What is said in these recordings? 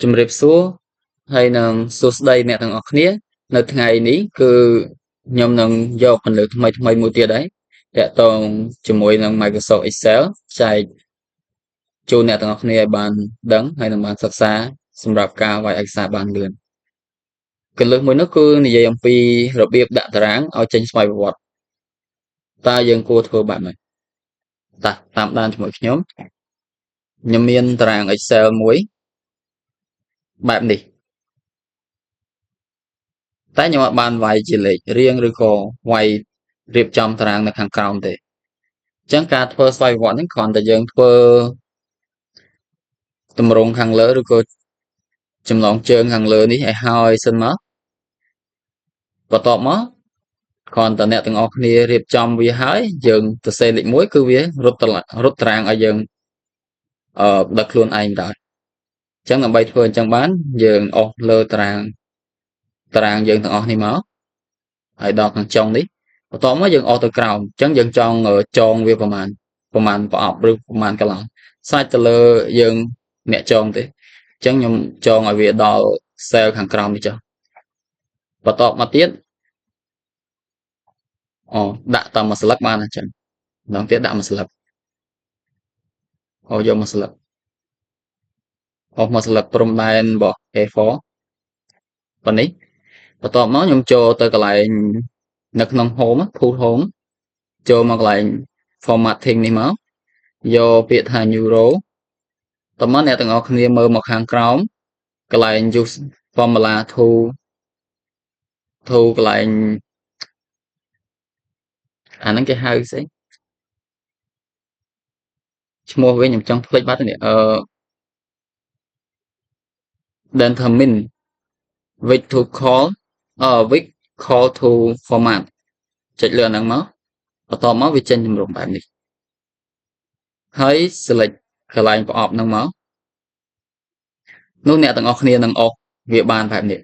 ជំរាបសួរហើយនឹងសួស្តីអ្នកទាំងអស់គ្នានៅថ្ងៃនេះគឺខ្ញុំនឹងយកពន្លឺថ្មីថ្មីមួយទៀតដែរតាក់ទងជាមួយនឹង Microsoft Excel ចែកជូនអ្នកទាំងអស់គ្នាឲ្យបានដឹងហើយនឹងបានសិក្សាសម្រាប់ការវាយឯកសារបានលឿនគន្លឹះមួយនោះគឺនិយាយអំពីរបៀបដាក់តារាងឲ្យចេញស្វ័យប្រវត្តិតើយើងគួរធ្វើបែបម៉េចតោះតាមដានជាមួយខ្ញុំខ្ញុំមានតារាង Excel មួយបែបនេះតែខ្ញុំអត់បានវាយជាលេខរៀងឬក៏វាយរៀបចំតារាងនៅខាងក្រោមទេអញ្ចឹងការធ្វើស្វ័យប្រវត្តិហ្នឹងគ្រាន់តែយើងធ្វើទម្រង់ខាងលើឬក៏ចំណងជើងខាងលើនេះឲ្យហើយសិនមកបន្ទាប់មកគ្រាន់តែអ្នកទាំងអស់គ្នារៀបចំវាហើយយើងសរសេរលេខ1គឺវារត់រត់តារាងឲ្យយើងអឺដល់ខ្លួនឯងដែរអញ្ចឹងដើម្បីធ្វើអញ្ចឹងបានយើងអូសលើតារាងតារាងយើងទាំងអស់នេះមកហើយដល់ខាងចុងនេះបន្ទាប់មកយើងអូសទៅក្រោមអញ្ចឹងយើងចង់ចងវាប្រហែលប្រហែលប្រអប់ឬប្រហែលកន្លងសាច់ទៅលើយើងអ្នកចងទេអញ្ចឹងខ្ញុំចងឲ្យវាដល់ cell ខាងក្រោមនេះចុះបន្ទាប់មកទៀតអូដាក់តែមួយស្លឹកបានអញ្ចឹងម្ដងទៀតដាក់មួយស្លឹកអូយកមួយស្លឹកអូសមួយស្លឹកព្រំដែនរបស់ A4 ប៉ុណ្នេះបន្ទាប់មកខ្ញុំចូលទៅកន្លែងនៅក្នុង home tool home ចូលមកកន្លែង formatting នេះមកយកពាក្យថា new row តោះមកអ្នកទាំងអស់គ្នាមើលមកខាងក្រោមកន្លែង use formula to កន្លែងអាហ្នឹងគេហៅស្អីឈ្មោះវិញខ្ញុំចង់ភ្លេចបាត់នេះអឺ determine which to call which call to format ចុចលើអាហ្នឹងមកបន្ទាប់មកវាចេញទម្រង់បែបនេះហើយ select កន្លែងប្រអប់ហ្នឹងមកនោះអ្នកទាំងអស់គ្នានឹងអូសវាបានបែបនេះ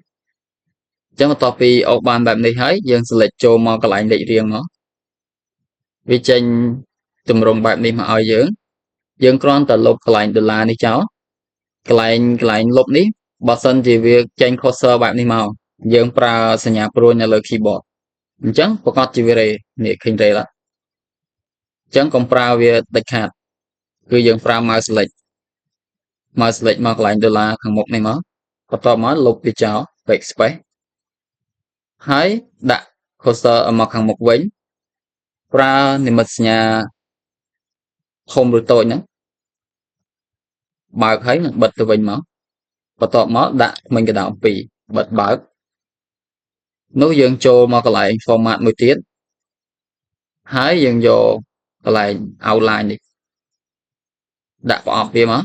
អញ្ចឹងបន្ទាប់ពីអូសបានបែបនេះហើយយើង select ចូលមកកន្លែងលេខរៀងមកវាចេញទម្រង់បែបនេះមកឲ្យយើងយើងគ្រាន់តែលុបកន្លែងដុល្លារនេះចោលកន្លែងកន្លែងលុបនេះបើសិនជាវាចេញ cursor បែបនេះមកយើងប្រើសញ្ញាព្រួញនៅលើ keyboard អញ្ចឹងប្រកាសជាវារេនេះឃើញរេឡាអញ្ចឹងកុំប្រើវាដាច់ខាតគឺយើងប្រើ mouse select mouse select មកកន្លែងដុល្លារខាងមុខនេះមកបន្ទាប់មកលុបវាចោល backspace ហើយដាក់ cursor មកខាងមុខវិញប្រើនិមិត្តសញ្ញាធំឬតូចហ្នឹងបើកហើយនឹងបិទទៅវិញមកបន្ទាប់មកដាក់ធ្មេញកណ្ដុរ2បិទបើកនោះយើងចូលមកកន្លែង format មួយទៀតហើយយើងយកកន្លែង outline នេះដាក់ប្រអប់វាមក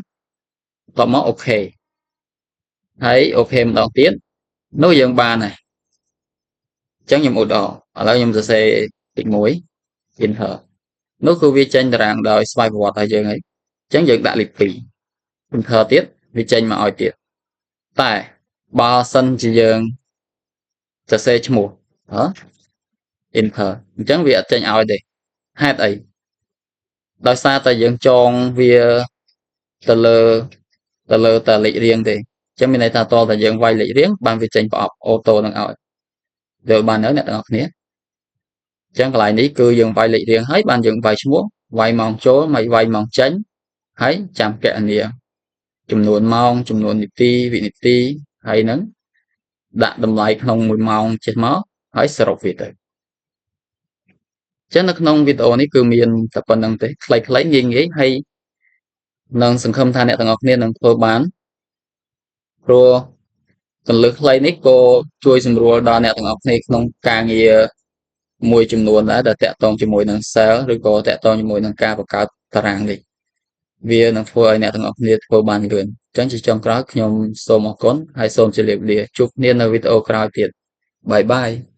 បន្ទាប់មក OK ហើយ OK ម្ដងទៀតនោះយើងបានហើយអញ្ចឹងខ្ញុំឧទាហរណ៍ឥឡូវខ្ញុំសរសេរទី1 enter នោះគឺវាចេញតារាងដោយស្វ័យប្រវត្តិឲ្យយើងហើយអញ្ចឹងយើងដាក់លេខ2 enter ទៀតវាចេញមកឲ្យទៀតតែបើសិនជាយើងសរសេរឈ្មោះហ៎ enter អញ្ចឹងវាអត់ចេញឲ្យទេហេតុអីដោយសារតែយើងចងវាទៅលើទៅលើតែលេខរៀងទេអញ្ចឹងមានន័យថាតើតែយើងវាយលេខរៀងបានវាចេញប្រអប់ auto នឹងឲ្យយល់បាននៅអ្នកទាំងអស់គ្នាអញ្ចឹងកន្លែងនេះគឺយើងវាយលេខរៀងហើយបានយើងវាយឈ្មោះវាយម៉ោងចូលមកវាយម៉ោងចេញហើយចាំកណនាចំនួនម៉ោងចំនួននាទីវិនាទីហើយនឹងដាក់តម្លៃក្នុង1ម៉ោងចេះមកហើយសរុបវាទៅចឹងនៅក្នុងវីដេអូនេះគឺមានតែប៉ុណ្្នឹងទេខ្លីៗងាយៗហើយនឹងសង្ឃឹមថាអ្នកទាំងអស់គ្នានឹងធ្វើបានព្រោះកន្លឹះខ្លីនេះក៏ជួយសម្រួលដល់អ្នកទាំងអស់គ្នាក្នុងការងារមួយចំនួនដែរដែលតាក់ទងជាមួយនឹង cell ឬក៏តាក់ទងជាមួយនឹងការបង្កើតតារាងនេះវានឹងធ្វើឲ្យអ្នកទាំងអស់គ្នាធ្វើបានលឿនអញ្ចឹងជាចុងក្រោយខ្ញុំសូមអរគុណហើយសូមជម្រាបលាជួបគ្នានៅវីដេអូក្រោយទៀត bye bye.